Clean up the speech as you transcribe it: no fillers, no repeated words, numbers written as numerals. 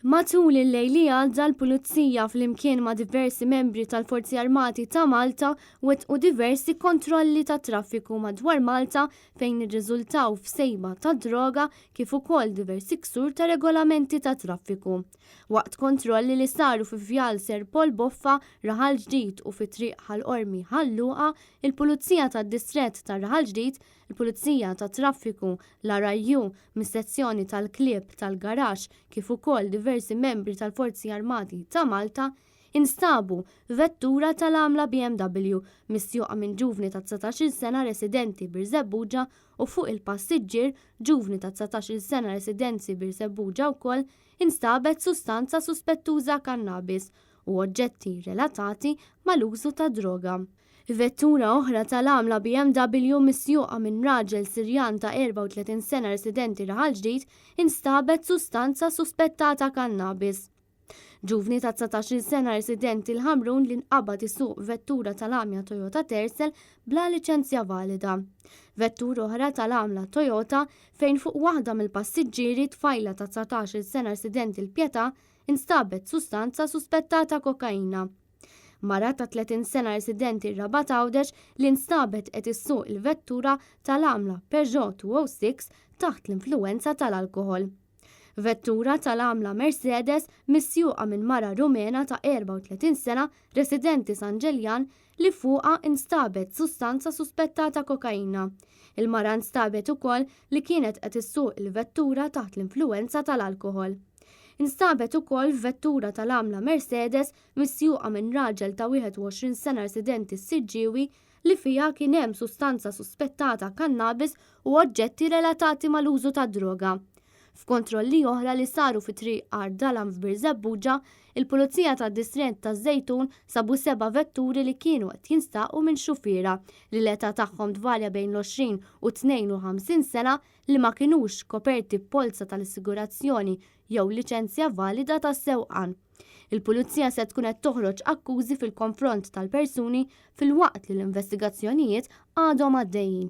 Matul il-lejl li għadda l-Pulizija flimkien ma' diversi membri tal-Forzi Armati ta' Malta wettqu diversi kontrolli tat-traffiku madwar Malta fejn irriżultaw f'sejba ta' droga kif ukoll diversi ksur ta' regolamenti tat-traffiku. Waqt kontrolli li saru fi Vjal Sir Paul Boffa, Raħal Ġdid u fi Triq Ħal Qormi, Ħal Luqa, il-Pulizija tad-Distrett ta' Raħal Ġdid, il-Pulizija tat-Traffiku, l-RIU, mis-sezzjoni tal-klieb tal-garaxx kif ukoll diversi membri tal-Forzi Armati ta' Malta, instabu vettura tal-għamla BMW misjuqa minn ġuvni ta' 19-il sena residenti Birżebbuġa u fuq il-passiġġier, ġuvni ta' 19-il sena residenzi Birżebbuġa wkoll, instabet sustanza suspettuża kannabis u oġġetti relatati mal-użu tad-droga. Vettura oħra tal-għamla BMW misjuqa minn raġel Sirjan ta' 34 sena residenti Raħal Ġdid instabet sustanza suspettata kannabis. Ġuvni ta' 19-il sena residenti l-Ħamrun li nqabad isuq vettura tal-għamja Toyota Tercel bla liċenzja valida. Vettura oħra tal-għamla Toyota fejn fuq waħda mill-passiġġieri tfajla ta' 19-il sena residenti l-Pietà instabet sustanza suspettata kokaina. Mara ta' 30 sena residenti r-Rabat Għawdex li nstabet qed issuq il-vettura tal-għamla Peugeot 206 taħt l-influwenza tal-alkoħol. Vettura tal-għamla Mercedes misjuqa minn mara Rumena ta' 34 sena residenti San Ġiljan li fuqha nstabet sustanza suspettata kokaina. Il-mara nstabet ukoll li kienet qed issuq il-vettura taħt l-influwenza tal-alkoħol. Instabet ukoll vettura tal-għamla Mercedes misjuqa minn raġel ta' 21 sena residenti s-Siġġiewi li fiha kien hemm sustanza suspettata kannabis u oġġetti relatati mal-użu tad-droga. F'kontrolli oħra li saru fi Triq Għar Dalam f'Birżebbuġa, il-Pulizija tad-Distrett taż-Żejtun sabu seba' vetturi li kienu qed jinstaqu minn xufiera li l-età tagħhom tvarja bejn l-20 u 52 sena li ma kinux koperti b'polza tal-assigurazzjoni jew liċenzja valida tas-sewqan. Il-Pulizija se tkun qed toħroġ akkużi fil-konfront tal-persuni filwaqt li l-investigazzjonijiet għadhom għaddejjin.